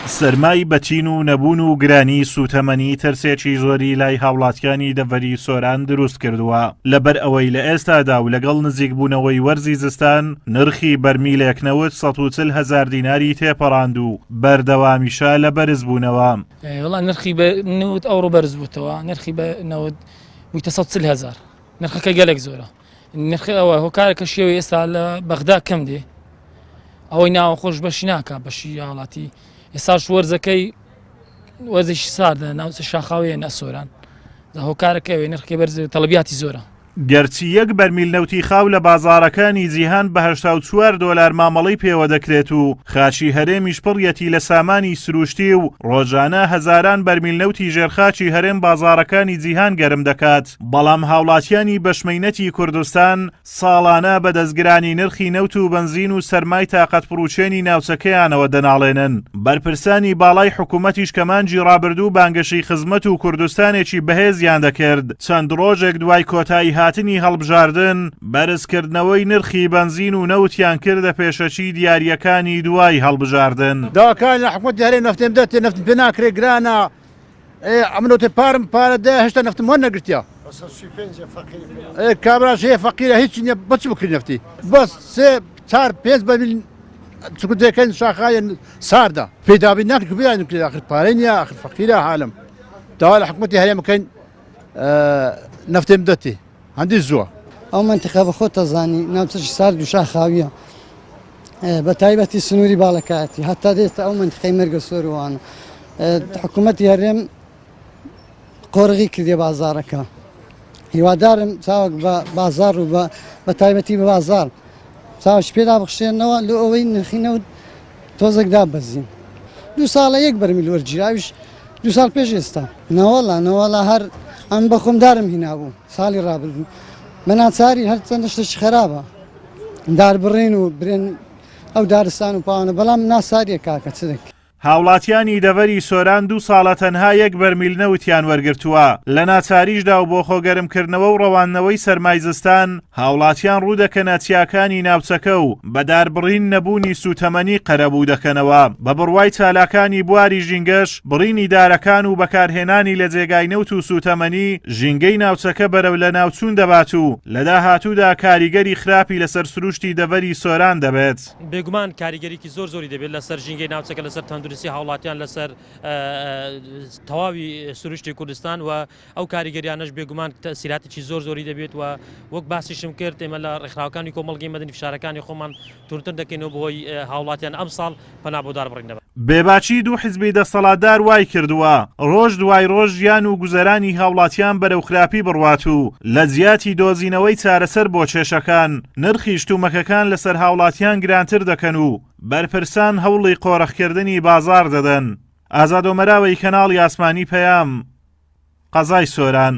سەرمای بەتین و نەبوون و گرانی سووتەمەنی ترسێکی زۆری لای هاوڵاتیانی دەڤەری سۆران دروست کردووە، لەبەر ئەوەی لە ئێستادا و لەگەڵ نزیکبوونەوەی وەرزی زستان نرخی بەرمیلێک نەوت 140 هەزار دیناری تێپەڕاند و بەردەوامیشە لە بەرزبوونەوە. وەڵا نرخی بە نەوت ئەوڕۆ بەرز بووتەوە نرخی بە نەوت بوویتە 140 هەزار نرخەکە گەلێک زۆرە نرخی ئەوە هۆکارە کە شێوەی ئێستا لە بەغدا کەم دێ ئەوەی ناوە خۆش بەشی ناکە بەشی هاوڵاتی ئێستاش وەرزەکەی وەرزێکی ساردە ناوچە شاخاویە نەسۆران هۆکارەکە ئەوێ نرخی بەرز تەڵبیاتی زۆرە. گەرچی یەک بەرمیل نەوتی خاو لە بازاڕەکانی جیهان بە 84 دۆلار مامەڵەی پێوە دەکرێت و خاکی هەرێمیش پڕیەتی لە سامانی سروشتی و ڕۆژانە هەزاران بەرمیل نەوتی ژێرخاکی هەرێم بازاڕەکانی جیهان گەرم دەکات، بەڵام هاوڵاتیانی بەشمەینەتی کوردستان ساڵانە بە دەستگرانی نرخی نەوت و بەنزین و سەرمای تاقەتپڕوکێنی ناوچەکەیانەوە دەناڵێنن. بەرپرسانی باڵای حکومەتیش کە مانگی ڕابردوو بانگەشەی خزمەت و کوردستانێکی بەهێزیان دەکرد، چەند ڕۆژێک دوای کۆتایی هاتنی هەڵبژاردن، بەرزکردنەوەی نرخی بەنزین و نەوتیان کردە پێشەکی دیارییەکانی دوای هەڵبژاردن. داواکارین لە حکومەتی هەرێم نەفتێم بداتێ، نەفتم پێ ناکرێ گرانە. ئێ ئەمن وتێ پارم پارە دە هێشتا نەفتم وەرنەگرتیە ئێ کابراش هەیە فەقیرە هیچ نییە بە چ بکری نەفتی بەس سێ چار پێنج بەمیل چکو دێکەن شاخایە ساردە پێی دابین ناکرد کە بیان کرد آخر پارەی نییە آخر فەقیرە حالم داوا لە حکومەتی هەرێم بکەین نەفتێم بدەتێ هەندی زووە. ئەو مەنتیقە بە خۆت دەزانی ناوچەکی سارد و شاخاویە بە تایبەتی سنووری باڵەکایەتی هەتا دێتە ئەو مەنتیقەی مەرگەسۆر و وانە حکوومەتی هەرێم قۆرغی کردێ بازارەکە هیوادارم چاوەک بە بازار و بە تایبەتی بە بازار چاوش پێدا بخشێنەوە لۆ ئەوەی نرخی نەوت تۆزێک دابەزین دوو ساڵە یەک بەرمیل وەرگیراویش دوو ساڵ پێش ئێستا نەوەڵا نەوەڵا هەر ئەم بەخۆم دارم هینابوو ساڵی ڕابردوو بە ناچاری هەر چەندە شتێکی خراپە داربڕین و برێن ئەو دارستان و پاوانە بەڵام ناساریە کاکە چ دەکەی. هاوڵاتیانی دەڤەری سۆران دوو ساڵە تەنها یەک بەرمیل نەوتیان وەرگرتووە، لە ناچاریشدا و بۆ خۆگەرمکردنەوە و ڕەواندنەوەی سەرمای زستان، هاوڵاتیان ڕوودەکەنە چیاکانی ناوچەکە و بە داربڕین نەبوونی سووتەمەنی قەرەبوو دەکەنەوە. بە بڕوای چالاکانی بواری ژینگەش، بڕینی دارەکان و بەکارهێنانی لە جێگای نەوت و سووتەمەنی، ژینگەی ناوچەکە بەرەو لەناوچوون دەبات و لە داهاتوودا کاریگەری خراپی لەسەر سروشتی دەڤەری سۆران دەبێت. بێگومان کاریگەریی زۆر زۆری دەبێت لەسەر ژینگەی ناوچەکە، لەسەر تەندروستی هاوڵاتیان، لەسەر تەواوی سروشتی کوردستان و ئەو کاریگەریانەش بێگومان تەئسیراتێکی زۆر زۆری دەبێت و وەک باسیشم کرد ئێمە لە ڕێکخراوەکانی کۆمەڵگەی مەدەنی فشارەکانی خۆمان توندتر دەکەینەوە بۆ ئەوەی هاوڵاتیان ئەمساڵ پەنا بۆ داربڕین نەبەن. بێباکی دوو حیزبی دەستەڵاتدار وایکردووە ڕۆژ دوای ڕۆژ ژیان و گوزەرانی هاوڵاتیان بەرەو خراپی بڕوات و لە جیاتی دۆزینەوەی چارەسەر بۆ کێشەکان نرخی شتومەکەکان لەسەر هاوڵاتیان گرانتر دەکەن و بەرپرسان هەوڵی قۆرخکردنی بازاڕ دەدەن. ئازاد ئۆمەراوەی کەناڵی ئاسمانی پەیام، قەزای سۆران.